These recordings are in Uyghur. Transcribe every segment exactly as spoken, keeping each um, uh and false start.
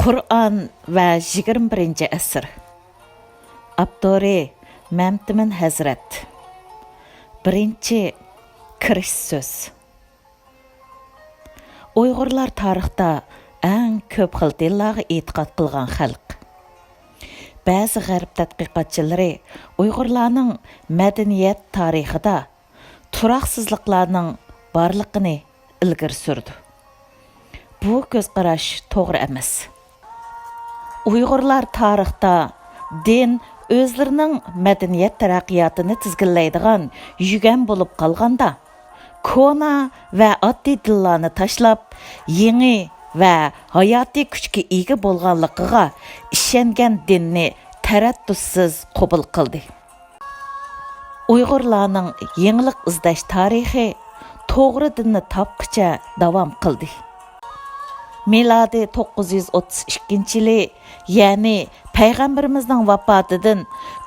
قۇرئان ۋە يىگىرمە بىرىنچى ئەسىر. ئاپتورى مەمتىمىن ھەزرەت. بىرىنچى كىرىش سۆز. ئۇيغۇرلار تارىختا ئەڭ كۆپ خىل دىنلارغا ئېتىقاد قىلغان خەلق. بەزى غەرب تەتقىقاتچىلىرى ئۇيغۇرلارنىڭ مەدەنىيەت تارىخىدا تۇراقسىزلىقلارنىڭ بارلىقىنى ئىلگىرى سۈرىدۇ. بۇ كۆز قاراش توغرا ئەمەس. ئۇيغۇرلار تارىختا دىن ئۆزلىرىنىڭ مەدەنىيەت تەرەققىياتىنى تىزگىنلەيدىغان يۈگەن بولۇپ قالغاندا، كونا ۋە ئاددىي دىنلارنى تاشلاپ، يېڭى ۋە ھاياتىي كۈچكە ئىگە بولغانلىقىغا ئىشەنگەن دىننى تەرەددۇتسىز قوبۇل قىلدى. ئۇيغۇرلارنىڭ يېڭىلىق ئىزدەش تارىخى توغرا دىننى تاپقىچە داۋام قىلدى. مىلادىي توققۇز يۈز ئوتتۇز ئىككىنچى يىلى، يەنى پەيغەمبىرىمىزنىڭ ۋاپاتىدىن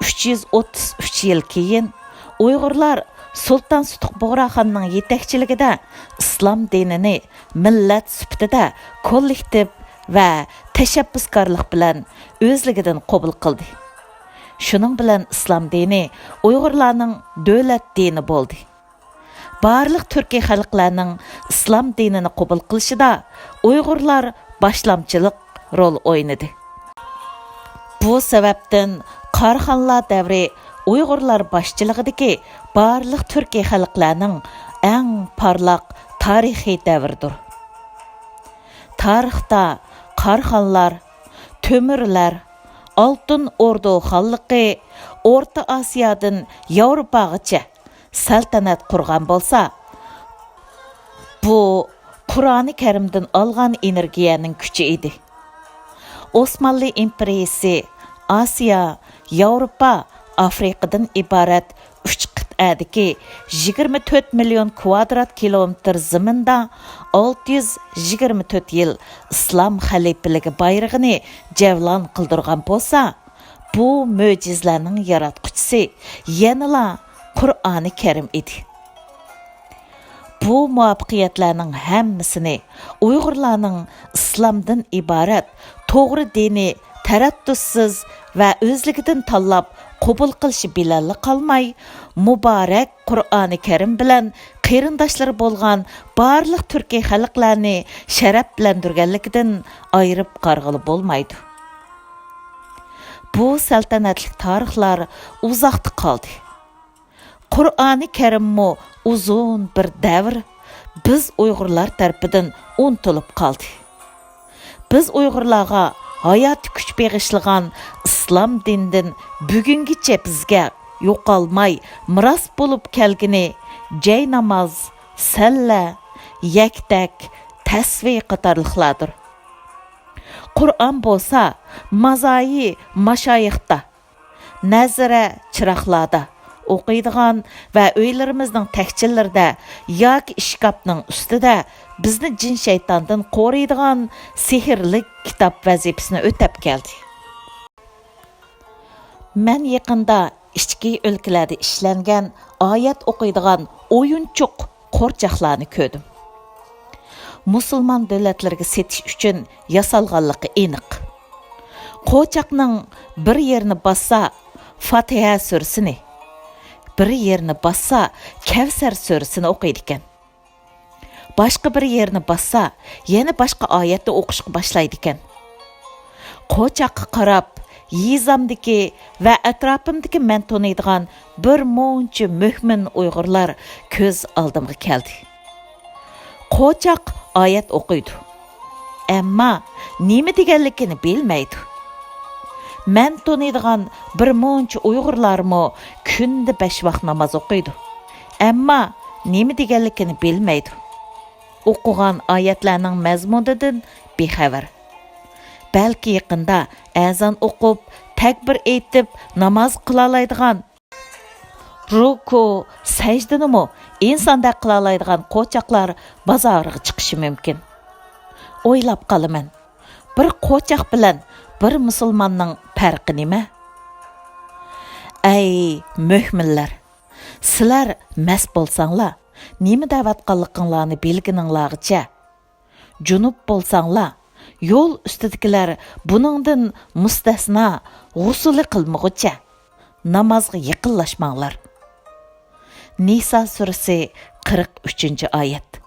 ئۈچ يۈز ئوتتۇز ئۈچ يىل كېيىن، ئۇيغۇرلار سۇلتان سۇتۇق بۇغراخاننىڭ يېتەكچىلىكىدە ئىسلام دىنىنى مىللەت سۈپىتىدە كوللېكتىپ ۋە تەشەببۇسكارلىق بىلەن ئۆزلۈكىدىن قوبۇل قىلدى. شۇنىڭ بىلەن ئىسلام دىنى ئۇيغۇرلارنىڭ دۆلەت دىنى بولدى. بارلىق تۈركىي خەلقلەرنىڭ ئىسلام دىنىنى قوبۇل قىلىشىدا ئۇيغۇرلار باشلامچىلىق رول ئوينىدى. بۇ سەۋەبتىن قاراخانلار دەۋرى ئۇيغۇرلار باشچىلىقىدىكى بارلىق تۈركىي خەلقلەرنىڭ ئەڭ پارلاق تارىخىي دەۋرىدۇر. تارىختا قاراخانلار، تۆمۈرلەر، ئالتۇن ئوردۇ خانلىقى ئورتا ئاسىيادىن ياۋروپاغىچە سەلتەنەت قۇرغان بولسا، بۇ قۇرئانى كەرىمدىن ئالغان ئېنېرگىيەنىڭ كۈچى ئىدى. ئوسمانلى ئىمپېرىيىسى ئاسىيا، ياۋروپا، ئافرىقىدىن ئىبارەت ئۈچ قىتئەدىكى يىگىرمە تۆت مىليون كۋادرات كىلومېتىر زېمىندا ئالتە يۈز يىگىرمە تۆت يىل ئىسلام خەلىپىلىكى بايرىقىنى جەۋلان قىلدۇرغان بولسا، بۇ مۆجىزىلەرنىڭ ياراتقۇچىسى يەنىلا قۇرئانى كەرىم ئىدى. بۇ مۇۋەپپەقىيەتلەرنىڭ ھەممىسىنى ئۇيغۇرلارنىڭ ئىسلامدىن ئىبارەت توغرا دىنى تەرەددۇتسىز ۋە ئۆزلۈكىدىن تاللاپ قوبۇل قىلىشى بىلەنلا قالماي، مۇبارەك قۇرئانى كەرىم بىلەن قېرىنداشلىرى بولغان بارلىق تۈركىي خەلقلەرنى شەرەپلەندۈرگەنلىكىدىن ئايرىپ قارىغىلى بولمايدۇ. بۇ سەلتەنەتلىك تارىخلار ئۇزاقتا قالدى. قۇرئانى كەرىممۇ ئۇزۇن بىر دەۋر بىز ئۇيغۇرلار تەرىپىدىن ئۇنتۇلۇپ قالدى. بىز ئۇيغۇرلارغا ھاياتىي كۈچ بېغىشلىغان ئىسلام دىنىدىن بۈگۈنگىچە بىزگە يوقالماي مىراس بولۇپ كەلگىنى جايناماز، سەللە، يەكتەك، تەسۋى قاتارلىقلاردۇر. قۇرئان بولسا مازايى ماشايىختا، نەزىرە چىراغلاردا ئوقۇيدىغان ۋە ئۆيلىرىمىزنىڭ تەكچىلىرىدە ياكى ئىشكاپنىڭ ئۈستىدە بىزنى جىن-شەيتاندىن قورايدىغان سېھىرلىك كىتاب ۋەزىپىسىنى ئۆتەپ كەلدى. مەن يېقىندا ئىچكى ئۆلكىلەردە ئىشلەنگەن ئايەت ئوقۇيدىغان ئويۇنچۇق قورچاقلارنى كۆردۈم. مۇسۇلمان دۆلەتلىرىگە سېتىش ئۈچۈن ياسالغانلىقى ئېنىق. قورچاقنىڭ بىر يېرىنى باسسا، فاتىھە سۈرىسىنى، بىر يېرىنى باسسا، كەۋسەر سۈرىسىنى ئوقۇيدىكەن. باشقا بىر يېرىنى باسسا، يەنە باشقا ئايەتنى ئوقۇشقا باشلايدىكەن. قورچاققا قاراپ، يېزامدىكى ۋە ئەتراپىمدىكى مەن تونۇيدىغان بىر مۇنچە مۆمىن ئۇيغۇرلار كۆز ئالدىمغا كەلدى. قورچاق ئايەت ئوقۇيدۇ، ئەمما نېمە دېگەنلىكىنى بىلمەيدۇ. مەن تونۇيدىغان بىر مۇنچە ئۇيغۇرلارمۇ كۈندە بەش ۋاق ناماز ئوقۇيدۇ، ئەمما نېمە دېگەنلىكىنى بىلمەيدۇ. ئوقۇغان ئايەتلەرنىڭ مەزمۇنىدىن بىخەۋەر. بەلكى يېقىندا ئەزان ئوقۇپ، تەكبىر ئېيتىپ ناماز قىلالايدىغان، رۇكۇ، سەجدىنىمۇ ئىنساندەك قىلالايدىغان قورچاقلار بازارغا چىقىشى مۇمكىن. ئويلاپ قالىمەن، بىر قورچاق بىلەن بىر مۇسۇلماننىڭ پەرقى نېمە؟ ئەي مۆمىنلەر! سىلەر مەست بولساڭلار، نېمە دەۋاتقانلىقىڭلارنى بىلگىنىڭلارغىچە، جۇنۇپ بولساڭلار، يول ئۈستىدىكىلەر بۇنىڭدىن مۇستەسنا، غۇسۇلى قىلمىغۇچە نامازغا يېقىنلاشماڭلار. نىسا سۈرىسى قىرىق ئۈچىنچى ئايەت.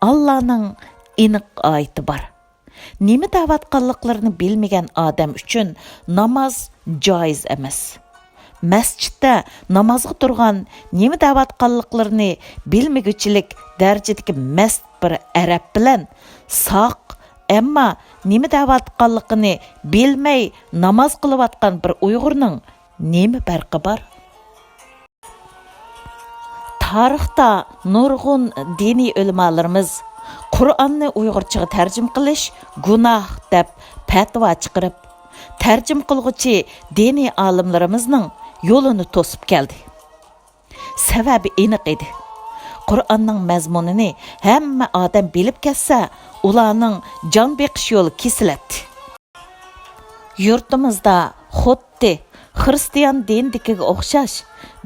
ئاللانىڭ ئېنىق ئايىتى بار. نېمە دەۋاتقانلىقلىرىنى بىلمىگەن ئادەم ئۈچۈن ناماز جائىز ئەمەس. مەسچىتتە نامازغا تۇرغان نېمە دەۋاتقانلىقلىرىنى بىلمىگۈچىلىك دەرىجىدىكى مەست بىر ئەرەب بىلەن ساق، ئەمما نېمە دەۋاتقانلىقىنى بىلمەي ناماز قىلىۋاتقان بىر ئۇيغۇرنىڭ نېمە پەرقى بار؟ تارىختا نۇرغۇن دىنىي ئۆلىمالىرىمىز قۇرئاننى ئۇيغۇرچىغا تەرجىمە قىلىش گۇناھ دەپ پەتىۋا چىقىرىپ، تەرجىمە قىلغۇچى دىنىي ئالىملىرىمىزنىڭ يولىنى توسۇپ كەلدى. سەۋەبى ئېنىق ئىدى. قۇرئاننىڭ مەزمۇنىنى ھەممە ئادەم بىلىپ كەتسە، ئۇلارنىڭ جان بېقىش يولى كېسىلەتتى. يۇرتىمىزدا خۇددى خىرىستىيان دىنىدىكىگە ئوخشاش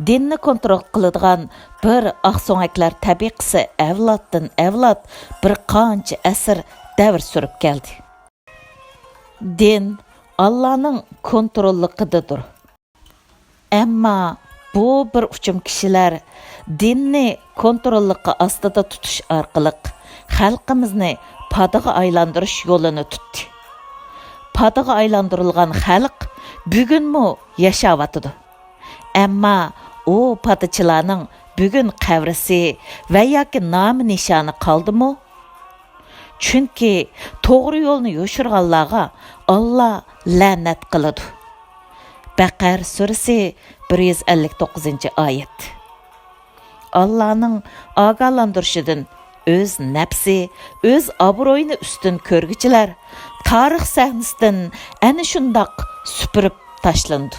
دىننى كونترول قىلىدىغان بىر ئاقسۆڭەكلەر تەبىقىسى ئەۋلادتىن ئەۋلاد بىر قانچە ئەسىر دەۋر سۈرۈپ كەلدى. دىن ئاللانىڭ كونتروللۇقىدىدۇر. ئەمما بۇ بىر ئۇچۇم كىشىلەر دىننى كونتروللۇقى ئاستىدا تۇتۇش ئارقىلىق خەلقىمىزنى پادىغا ئايلاندۇرۇش يولىنى تۇتتى. پادىغا ئايلاندۇرۇلغان خەلق بۈگۈنمۇ ياشاۋاتىدۇ. ئەمما ئۇ پادىچىلارنىڭ بۈگۈن قەبرىسى ۋە ياكى نامى نىشانى قالدىمۇ؟ چۈنكى توغرا يولنى يوشۇرغانلارغا ئاللا لەنەت قىلىدۇ. بەقەر سۈرىسى بىر يۈز ئەللىك توققۇزىنچى ئايەت. ئاللانىڭ ئاگاھلاندۇرۇشىدىن ئۆز نەپسى، ئۆز ئابرۇيىنى ئۈستۈن كۆرگۈچىلەر تارىخ سەھنىسىدىن ئەنە شۇنداق سۈپۈرۈپ تاشلىنىدۇ.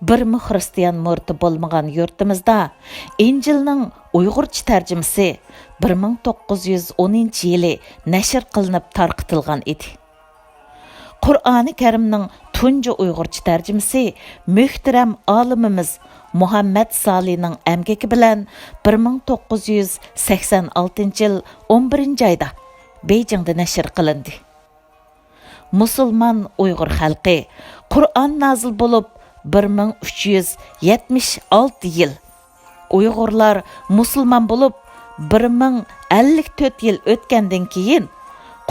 بىرمۇ خىرىستىيان مۇرىتى بولمىغان يۇرتىمىزدا ئىنجىلنىڭ ئۇيغۇرچە تەرجىمىسى بىر مىڭ توققۇز يۈز ئونىنچى يىلى نەشر قىلىنىپ تارقىتىلغان ئىدى. قۇرئانى كەرىمنىڭ تۇنجى ئۇيغۇرچە تەرجىمىسى مۆھتەرەم ئالىمىمىز مۇھەممەد سالىنىڭ ئەمگىكى بىلەن بىر مىڭ توققۇز يۈز سەكسەن ئالتىنچى يىل ئون بىرىنچى ئايدا بېيجىڭدا نەشر قىلىندى. مۇسۇلمان ئۇيغۇر خەلقى قۇرئان نازىل بولۇپ بىر مىڭ ئۈچ يۈز يەتمىش ئالتە يىل، ئۇيغۇرلار مۇسۇلمان بولۇپ بىر مىڭ ئەللىك تۆت يىل ئۆتكەندىن كېيىن،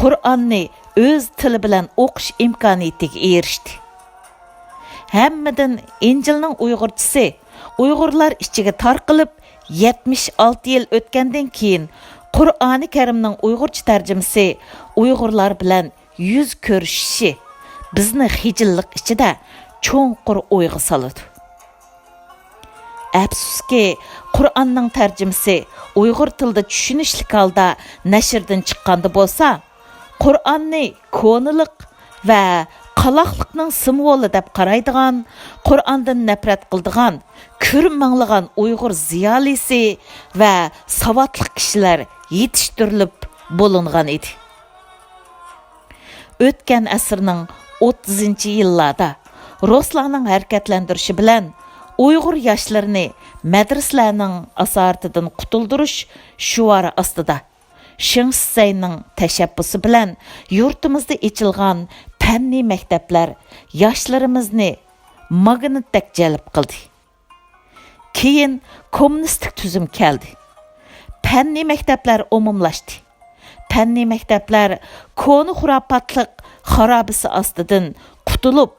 قۇرئاننى ئۆز تىلى بىلەن ئوقۇش ئىمكانىيىتىگە ئېرىشتى. ھەممىدىن ئىنجىلنىڭ ئۇيغۇرچىسى ئۇيغۇرلار ئىچىگە تارقىلىپ، يەتمىش ئالتە يىل ئۆتكەندىن كېيىن، قۇرئانى كەرىمنىڭ ئۇيغۇرچە تەرجىمىسى ئۇيغۇرلار بىلەن يۈز كۆرۈشۈشى بىزنى خىجىللىق ئىچىدە چوڭقۇر ئويغا سالىدۇ. ئەپسۇسكى، قۇرئاننىڭ تەرجىمىسى ئۇيغۇر تىلىدا چۈشىنىشلىك ھالدا نەشردىن چىققاندا بولسا، قۇرئاننى كونىلىق ۋە قالاقلىقنىڭ سىمۋولى دەپ قارايدىغان، قۇرئاندىن نەپرەت قىلىدىغان كۈر مىڭلىغان ئۇيغۇر زىيالىيسى ۋە ساۋاتلىق كىشىلەر يېتىشتۈرۈلۈپ بولۇنغان ئىدى. ئۆتكەن ئەسىرنىڭ ئوتتۇزىنچى يىللاردا رۇسلارنىڭ ھەرىكەتلەندۈرۈشى بىلەن ئۇيغۇر ياشلىرىنى مەدرىسىلەرنىڭ ئاسارىتىدىن قۇتۇلدۇرۇش شوئارى ئاستىدا، شېڭ شىسەينىڭ تەشەببۇسى بىلەن يۇرتىمىزدا ئېچىلغان پەننىي مەكتەپلەر ياشلىرىمىزنى ماگنىتتەك جەلپ قىلدى. كېيىن كوممۇنىستىك تۈزۈم كەلدى. پەننىي مەكتەپلەر ئومۇملاشتى. پەننىي مەكتەپلەر كونا خۇراپاتلىق خارابىسى ئاستىدىن قۇتۇلۇپ،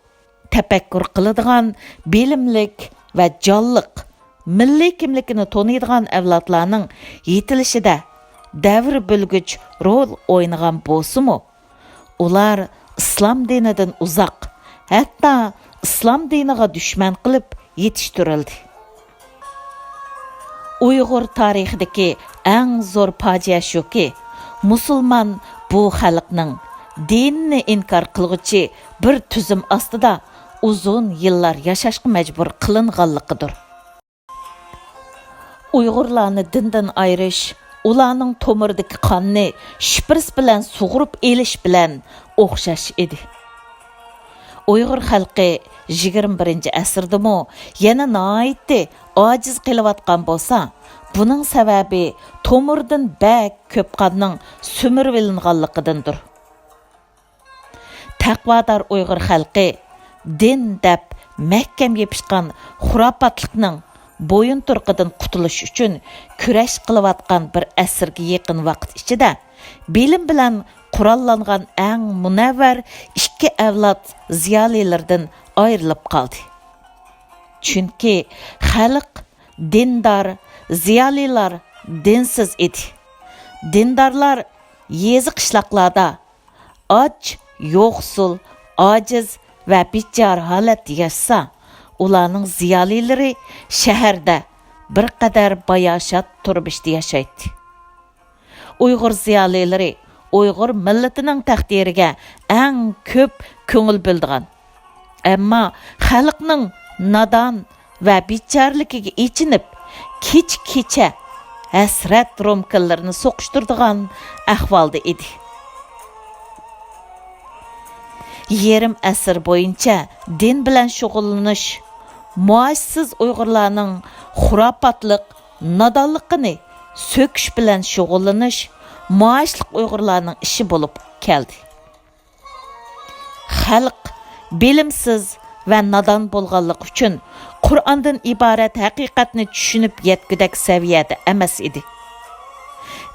تەپەككۇر قىلىدىغان، بىلىملىك ۋە جانلىق، مىللىي كىملىكىنى تونۇيدىغان ئەۋلادلارنىڭ يېتىلىشىدە دەۋر بۆلگۈچ رول ئوينىغان بولسىمۇ، ئۇلار ئىسلام دىنىدىن ئۇزاق، ھەتتا ئىسلام دىنىغا دۈشمەن قىلىپ يېتىشتۈرۈلدى. ئۇيغۇر تارىخىدىكى ئەڭ زور پاجىئە شۇكى، مۇسۇلمان بۇ خەلقنىڭ دىنىنى ئىنكار قىلغۇچى بىر تۈزۈم ئاستىدا ئۇزۇن يىللار ياشاشقا مەجبۇر قىلىنغانلىقىدۇر. ئۇيغۇرلارنى دىندىن ئايرىش، ئۇلارنىڭ تومۇرىدىكى قاننى شپرىس بىلەن سۇغۇرۇپ ئېلىش بىلەن ئوخشاش ئىدى. ئۇيغۇر خەلقى يىگىرمە بىرىنچى ئەسىردىمۇ يەنە ناھايىتى ئاجىز قېلىۋاتقان بولسا، بۇنىڭ سەۋەبى تومۇردىن بەك كۆپ قاننىڭ سۈمۈرۈۋېلىنغانلىقىدىندۇر. تەقۋادار ئۇيغۇر خەلقى دىن دەپ مەھكەم يېپىشقان خۇراپاتلىقنىڭ بويۇنتۇرۇقىدىن قۇتۇلۇش ئۈچۈن كۈرەش قىلىۋاتقان بىر ئەسىرگە يېقىن ۋاقىت ئىچىدە، بىلىم بىلەن قوراللانغان ئەڭ مۇنەۋۋەر ئىككى ئەۋلاد زىيالىيلىرىدىن ئايرىلىپ قالدى. چۈنكى خەلق دىندار، زىيالىيلار دىنسىز ئىدى. دىندارلار يېزا-قىشلاقلاردا ئاچ، يوقسۇل، ئاجىز ۋە بىچارە ھالەتتە ياشىسا، ئۇلارنىڭ زىيالىيلىرى شەھەردە بىر قەدەر باياشات تۇرمۇشتا ياشايتتى. ئۇيغۇر زىيالىيلىرى ئۇيغۇر مىللىتىنىڭ تەقدىرىگە ئەڭ كۆپ كۆڭۈل بۆلىدىغان، ئەمما خەلقنىڭ نادان ۋە بىچارىلىكىگە ئېچىنىپ، كېچە-كېچە ھەسرەت رومكىلىرىنى سوقۇشتۇرىدىغان ئەھۋالدا ئىدى. يېرىم ئەسىر بويىچە دىن بىلەن شۇغۇللىنىش مائاشسىز ئۇيغۇرلارنىڭ خۇراپاتلىق، نادانلىقىنى سۆكۈش بىلەن شۇغۇللىنىش مائاشلىق ئۇيغۇرلارنىڭ ئىشى بولۇپ كەلدى. خەلق بىلىمسىز ۋە نادان بولغانلىقى ئۈچۈن قۇرئاندىن ئىبارەت ھەقىقەتنى چۈشىنىپ يەتكۈدەك سەۋىيەدە ئەمەس ئىدى.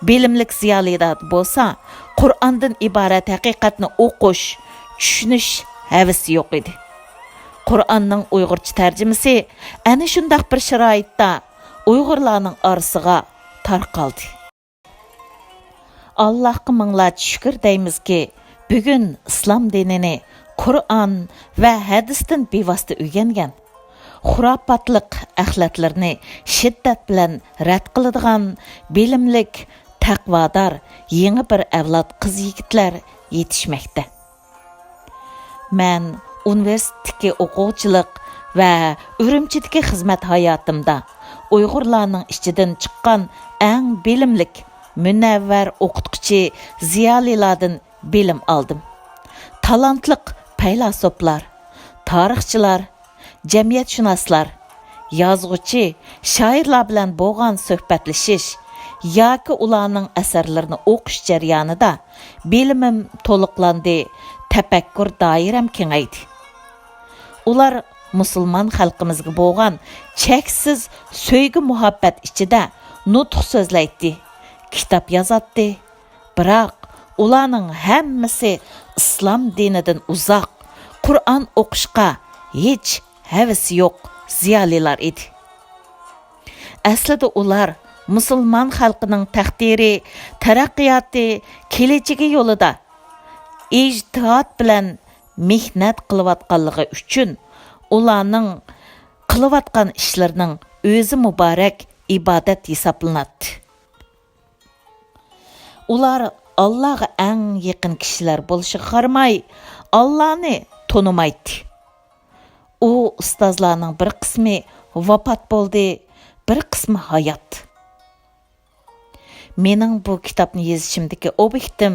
بىلىملىك زىيالىيلاردا بولسا قۇرئاندىن ئىبارەت ھەقىقەتنى ئوقۇش، چۈشىنىش ھەۋىسى يوق ئىدى. قۇرئاننىڭ ئۇيغۇرچە تەرجىمىسى ئەنە شۇنداق بىر شارائىتتا ئۇيغۇرلارنىڭ ئارىسىغا تارقالدى. ئاللاھقا مىڭلارچە شۈكۈر دەيمىزكى، بۈگۈن ئىسلام دىنىنى قۇرئان ۋە ھەدىستىن بىۋاسىتە ئۆگەنگەن، خۇراپاتلىق ئەخلەتلىرىنى شىددەت بىلەن رەت قىلىدىغان بىلىملىك، تەقۋادار يېڭى بىر ئەۋلاد قىز-يىگىتلەر يېتىشمەكتە. مەن ئۇنىۋېرسىتېتتىكى ئوقۇغۇچىلىق ۋە ئۈرۈمچىدىكى خىزمەت ھاياتىمدا ئۇيغۇرلارنىڭ ئىچىدىن چىققان ئەڭ بىلىملىك، مۇنەۋۋەر ئوقۇتقۇچى، زىيالىيلاردىن بىلىم ئالدىم. تالانتلىق پەيلاسوپلار، تارىخچىلار، جەمئىيەتشۇناسلار، يازغۇچى، شائىرلار بىلەن بولغان سۆھبەتلىشىش ياكى ئۇلارنىڭ ئەسەرلىرىنى ئوقۇش جەريانىدا بىلىمىم تولۇقلاندى، تەپەككۇر دائىرەم كېڭەيدى. ئۇلار مۇسۇلمان خەلقىمىزگە بولغان چەكسىز سۆيگۈ-مۇھەببەت ئىچىدە نۇتۇق سۆزلەيتتى، كىتاب يازاتتى. بىراق ئۇلارنىڭ ھەممىسى ئىسلام دىنىدىن ئۇزاق، قۇرئان ئوقۇشقا ھېچ ھەۋىسى يوق زىيالىيلار ئىدى. ئەسلىدە ئۇلار مۇسۇلمان خەلقىنىڭ تەقدىرى، تەرەققىياتى، كېلىچىكى يولىدا ئىجتىھات بىلەن مېھنەت قىلىۋاتقانلىقى ئۈچۈن ئۇلارنىڭ قىلىۋاتقان ئىشلىرىنىڭ ئۆزى مۇبارەك ئىبادەت ھېسابلىناتتى. ئۇلار ئاللاغا ئەڭ يېقىن كىشىلەر بولۇشىغا قارىماي، ئاللانى تونۇمايتتى. ئۇ ئۇستازلارنىڭ بىر قىسمى ۋاپات بولدى، بىر قىسمى ھايات. مېنىڭ بۇ كىتابنى يېزىشىمدىكى ئوبيېكتىم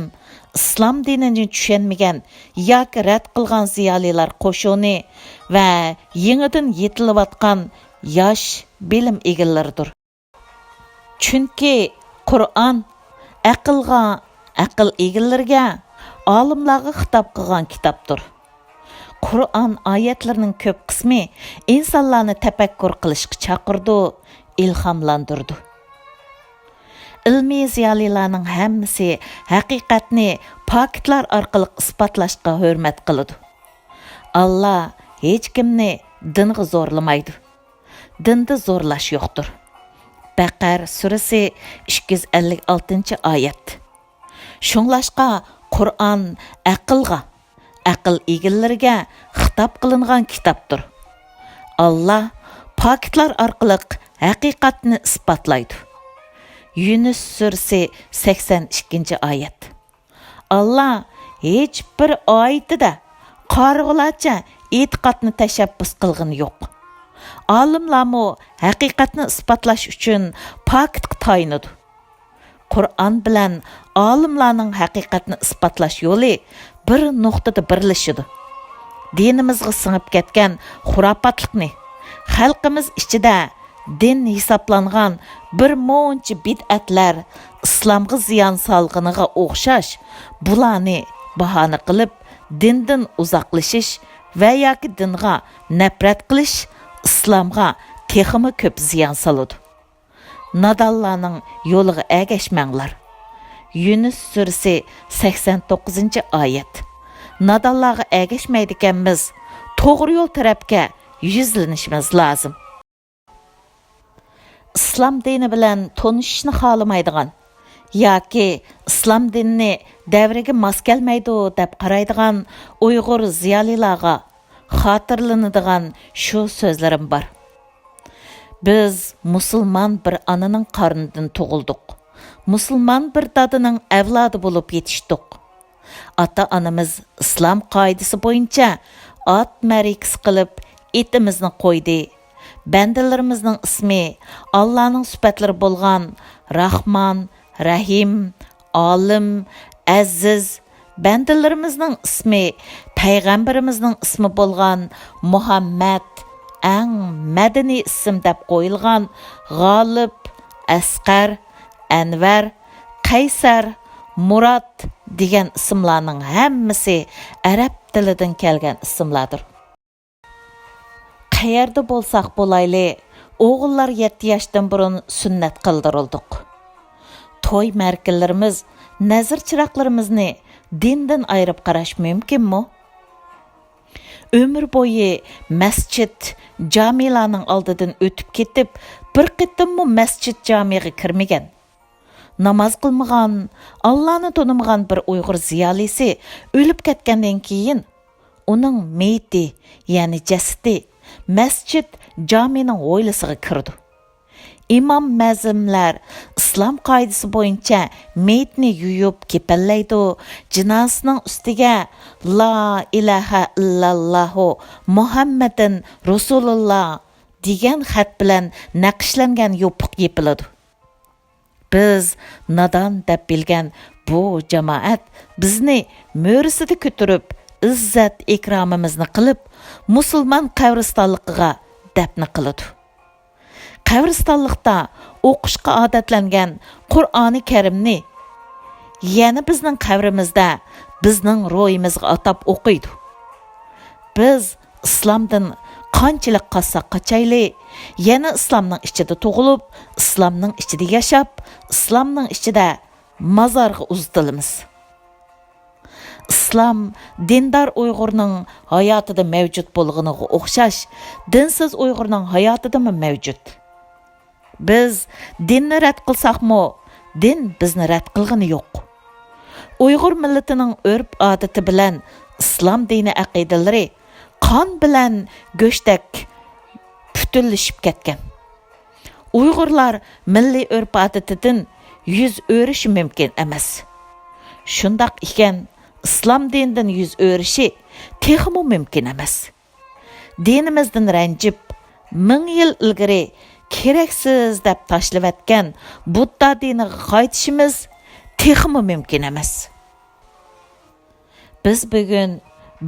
ئىسلام دىنىنى چۈشەنمىگەن ياكى رەت قىلغان زىيالىيلار قوشۇنى ۋە يېڭىدىن يېتىلىۋاتقان ياش بىلىم ئىگىلىرىدۇر. چۈنكى قۇرئان ئەقىلغا، ئەقىل ئىگىلىرىگە، ئالىملارغا خىتاب قىلغان كىتابتۇر. قۇرئان ئايەتلىرىنىڭ كۆپ قىسمى ئىنسانلارنى تەپەككۇر قىلىشقا چاقىرىدۇ، ئىلھاملاندۇرىدۇ. ئىلمىي زىيالىيلارنىڭ ھەممىسى ھەقىقەتنى پاكىتلار ئارقىلىق ئىسپاتلاشقا ھۆرمەت قىلىدۇ. ئاللا ھېچكىمنى دىنغا زورلىمايدۇ. دىندا زورلاش يوقتۇر. بەقەر سۈرىسى ئىككى يۈز ئەللىك ئالتىنچى ئايەت. شۇڭلاشقا قۇرئان ئەقىلغا، ئەقىل ئىگىلىرىگە خىتاب قىلىنغان كىتابتۇر. ئاللا پاكىتلار ئارقىلىق ھەقىقەتنى ئىسپاتلايدۇ. يۇنۇس سۈرىسى سەكسەن ئىككىنچى ئايەت. ئاللا ھېچ بىر ئايىتىدە قارىغۇلارچە ئېتىقادنى تەشەببۇس قىلغىنى يوق. ئالىملارمۇ ھەقىقەتنى ئىسپاتلاش ئۈچۈن پاكىتقا تايىنىدۇ. قۇرئان بىلەن ئالىملارنىڭ ھەقىقەتنى ئىسپاتلاش يولى بىر نۇقتىدا بىرلىشىدۇ. دىنىمىزغا سىڭىپ كەتكەن خۇراپاتلىقنى، خەلقىمىز ئىچىدە دىن ھېسابلانغان بىر مۇنچە بىدئەتلەر ئىسلامغا زىيان سالغىنىغا ئوخشاش، بۇلارنى باھانە قىلىپ، دىندىن ئۇزاقلىشىش ۋە ياكى دىنغا نەپرەت قىلىش ئىسلامغا تېخىمۇ كۆپ زىيان سالىدۇ. نادانلارنىڭ يولىغا ئەگەشمەڭلار. يۇنۇس سۈرىسى، سەكسەن توققۇزىنچى ئايەت. نادانلارغا ئەگەشمەيدىكەنمىز، توغرا يول تەرەپكە يۈزلىنىشىمىز لازىم. ئىسلام دىنى بىلەن تونۇشۇشنى خالىمايدىغان ياكى ئىسلام دىنىنى دەۋرگە ماس كەلمەيدۇ دەپ قارايدىغان ئۇيغۇر زىيالىيلارغا خاتىرىلىنىدىغان شۇ سۆزلىرىم بار. بىز مۇسۇلمان بىر ئانىنىڭ قارنىدىن تۇغۇلدۇق. مۇسۇلمان بىر دادىنىڭ ئەۋلادى بولۇپ يېتىشتۇق. ئاتا-ئانىمىز ئىسلام قائىدىسى بويىچە ئات مەرىكىسى قىلىپ، ئېتىمىزنى قويدى. بەندىلىرىمىزنىڭ ئىسمى ئاللانىڭ سۈپەتلىرى بولغان راھمان، رەھىم، ئالىم، ئەزىز، بەندىلىرىمىزنىڭ ئىسمى پەيغەمبىرىمىزنىڭ ئىسمى بولغان مۇھەممەد، ئەڭ مەدەنىي ئىسىم دەپ قويۇلغان غالىپ، ئەسقەر، ئەنۋەر، قەيسەر، مۇرات دېگەن ئىسىملارنىڭ ھەممىسى ئەرەب تىلىدىن كەلگەن ئىسىملاردۇر. قەيەردە بولساق بولايلى، ئوغۇللار يەتتە ياشتىن بۇرۇن سۈننەت قىلدۇرۇلدۇق. توي مەرىكىلىرىمىز، نەزىر چىراغلىرىمىزنى دىندىن ئايرىپ قاراش مۇمكىنمۇ؟ ئۆمۈر بويى مەسچىت، جامىلارنىڭ ئالدىدىن ئۆتۈپ كېتىپ، بىر قېتىممۇ مەسچىت، جامىغا كىرمىگەن، ناماز قىلمىغان، ئاللانى تونۇمىغان بىر ئۇيغۇر زىيالىيسى ئۆلۈپ كەتكەندىن كېيىن، ئۇنىڭ مېيىتى، يەنى جەسىتى، مەسچىت، جامىنىڭ ھويلىسىغا كىرىدۇ. ئىمام مەزىنلەر ئىسلام قائىدىسى بويىچە مېيىتنى يۇيۇپ كېپەنلەيدۇ، جىنازىسىنىڭ ئۈستىگە «لا ئىلاھە ئىللاللاھۇ مۇھەممەدىن رۇسۇلۇللا» دېگەن خەت بىلەن نەقىشلەنگەن يوپۇق يېپىلىدۇ. بىز نادان دەپ بىلگەن بۇ جامائەت بىزنى مۈرىسىدە كۆتۈرۈپ، ئىززەت-ئىكرامىمىزنى قىلىپ، مۇسۇلمان قەبرىستانلىقىغا دەپنە قىلىدۇ. قەبرىستانلىقتا ئوقۇشقا ئادەتلەنگەن قۇرئانى كەرىمنى يەنە بىزنىڭ قەبرىمىزدە بىزنىڭ روھىمىزغا ئاتاپ ئوقۇيدۇ. بىز ئىسلامدىن قانچىلىك قاچساق قاچايلى، يەنە ئىسلامنىڭ ئىچىدە تۇغۇلۇپ، ئىسلامنىڭ ئىچىدە ياشاپ، ئىسلامنىڭ ئىچىدە مازارغا ئۇزىتىلىمىز. ئىسلام دىندار ئۇيغۇرنىڭ ھاياتىدا مەۋجۇت بولغىنىغا ئوخشاش، دىنسىز ئۇيغۇرنىڭ ھاياتىدىمۇ مەۋجۇت. بىز دىننى رەت قىلساقمۇ، دىن بىزنى رەت قىلغىنى يوق. ئۇيغۇر مىللىتىنىڭ ئۆرپ-ئادىتى بىلەن ئىسلام دىنى ئەقىدىلىرى قان بىلەن گۆشتەك پۈتۈنلىشىپ كەتكەن. ئۇيغۇرلار مىللىي ئۆرپ-ئادىتىدىن يۈز ئۆرۈشى مۇمكىن ئەمەس. شۇنداق ئىكەن، ئىسلام دىنىدىن يۈز ئۆرۈشى تېخىمۇ مۇمكىن ئەمەس. دىنىمىزدىن رەنجىپ، مىڭ يىل ئىلگىرى كېرەكسىز دەپ تاشلىۋەتكەن بۇددا دىنىغا قايتىشىمىز تېخىمۇ مۇمكىن ئەمەس. بىز بۈگۈن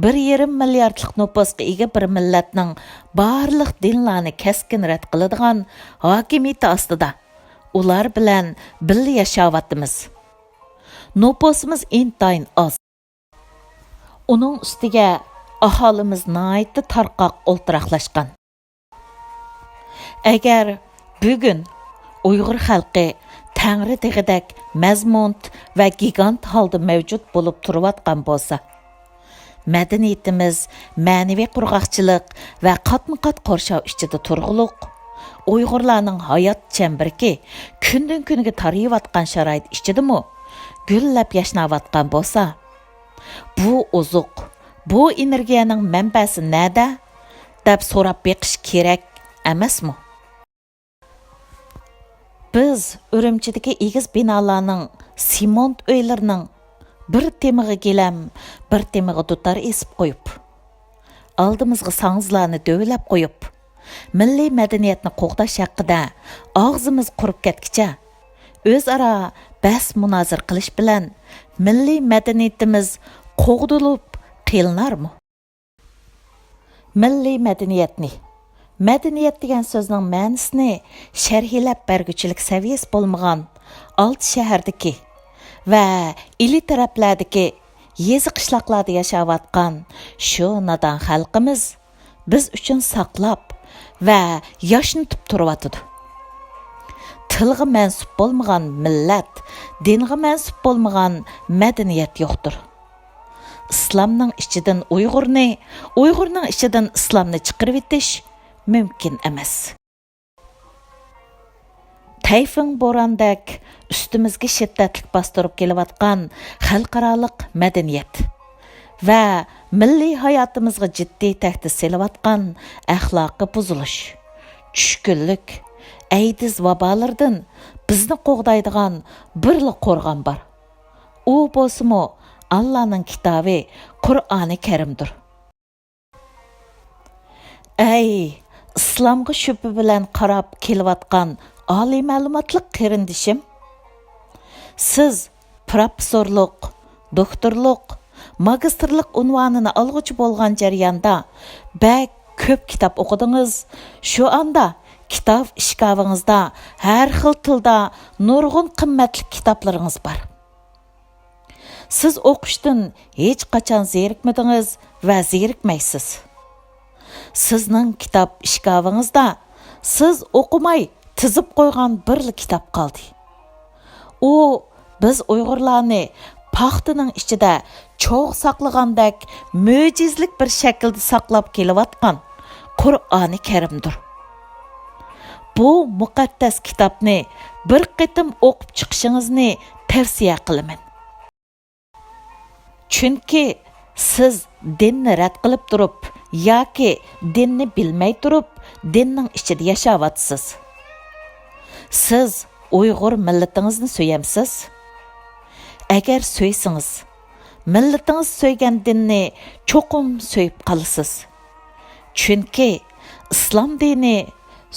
بىر يېرىم مىلياردلىق نوپۇسقا ئىگە بىر مىللەتنىڭ بارلىق دىنلارنى كەسكىن رەت قىلىدىغان ھاكىمىيىتى ئاستىدا ئۇلار بىلەن بىللە ياشاۋاتىمىز. نوپۇسىمىز ئىنتايىن ئاز. ئۇنىڭ ئۈستىگە ئاھالىمىز ناھايىتى تارقاق ئولتۇراقلاشقان. ئەگەر بۈگۈن ئۇيغۇر خەلقى تەڭرى تېغىدەك مەزمۇنت ۋە گىگانت ھالدا مەۋجۇت بولۇپ تۇرۇۋاتقان بولسا، مەدەنىيىتىمىز مەنىۋى قۇرغاقچىلىق ۋە قاتمۇقات قورشاۋ ئىچىدە تۇرغۇلۇق، ئۇيغۇرلارنىڭ ھايات چەمبىرىكى كۈندىن-كۈنگە تارىيىۋاتقان شارائىت ئىچىدىمۇ گۈللەپ ياشناۋاتقان بولسا، بۇ ئوزۇق، بۇ ئېنېرگىيەنىڭ مەنبەسى نەدە؟ دەپ سوراپ بېقىش كېرەك ئەمەسمۇ؟ بىز ئۈرۈمچىدىكى ئېگىز بىنالارنىڭ، سېمونت ئۆيلىرىنىڭ بىر تېمىغا گىلەم، بىر تېمىغا دۇتار ئېسىپ قويۇپ، ئالدىمىزغا ساڭزىلارنى دۆۋىلەپ قويۇپ، مىللىي مەدەنىيەتنى قوغداش ھەققىدە ئاغزىمىز قۇرۇپ كەتكىچە ئۆزئارا بەس-مۇنازىرە قىلىش بىلەن مىللىي مەدەنىيىتىمىز قوغدىلىپ قېلىنارمۇ؟ مىللىي مەدەنىيەتنى، مەدەنىيەت دېگەن سۆزنىڭ مەنىسىنى شەرھلەپ بەرگۈچىلىك سەۋىيەسى بولمىغان، ئالتە شەھەردىكى ۋە ئىلى تەرەپلەردىكى يېزا قىشلاقلاردا ياشاۋاتقان شۇ نادان خەلقىمىز بىز ئۈچۈن ساقلاپ ۋە ياشنىتىپ تۇرۇۋاتىدۇ. تىلغا مەنسۇپ بولمىغان مىللەت، دىنغا مەنسۇپ بولمىغان مەدەنىيەت يوقتۇر. ئىسلامنىڭ ئىچىدىن ئۇيغۇرنى، ئۇيغۇرنىڭ ئىچىدىن ئىسلامنى چىقىرىۋېتىش مۇمكىن ئەمەس. تەيفۇڭ بوراندەك ئۈستىمىزگە شىددەتلىك باستۇرۇپ كېلىۋاتقان خەلقئارالىق مەدەنىيەت ۋە مىللىي ھاياتىمىزغا جىددىي تەھدىت سېلىۋاتقان ئەخلاقىي بۇزۇلۇش، چۈشكۈنلۈك، ئەيدىز ۋابالىرىدىن بىزنى قوغدايدىغان بىرلا قورغان بار. ئۇ بولسىمۇ ئاللانىڭ كىتابى قۇرئانى كەرىمدۇر. ئەي، ئىسلامغا شۈبھە بىلەن قاراپ كېلىۋاتقان ئالىي مەلۇماتلىق قېرىندىشىم! سىز پروفېسسورلۇق، دوكتورلۇق، ماگىستىرلىق ئۇنۋانىنى ئالغۇچى بولغان جەرياندا بەك كۆپ كىتاب ئوقۇدىڭىز. شۇ ئاندا كىتاب ئىشكاپىڭىزدا ھەر خىل تىلدا نۇرغۇن قىممەتلىك كىتابلىرىڭىز بار. سىز ئوقۇشتىن ھېچقاچان زېرىكمىدىڭىز ۋە زېرىكمەيسىز. سىزنىڭ كىتاب ئىشكاپىڭىزدا سىز ئوقۇماي تىزىپ قويغان بىرلا كىتاب قالدى. ئۇ بىز ئۇيغۇرلارنى پاختىنىڭ ئىچىدە چوغ ساقلىغاندەك مۆجىزىلىك بىر شەكىلدە ساقلاپ كېلىۋاتقان قۇرئانى كەرىمدۇر. بۇ مۇقەددەس كىتابنى بىر قېتىم ئوقۇپ چىقىشىڭىزنى تەۋسىيە قىلىمەن. چۈنكى سىز دىننى رەت قىلىپ تۇرۇپ ياكى دىننى بىلمەي تۇرۇپ دىننىڭ ئىچىدە ياشاۋاتىسىز. سىز ئۇيغۇر مىللىتىڭىزنى سۆيەمسىز؟ ئەگەر سۆيسىڭىز، مىللىتىڭىز سۆيگەن دىننى چوقۇم سۆيۈپ قالىسىز. چۈنكى ئىسلام دىنى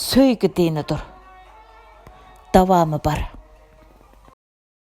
سۆيگۈ دىنىدۇر. داۋامى بار.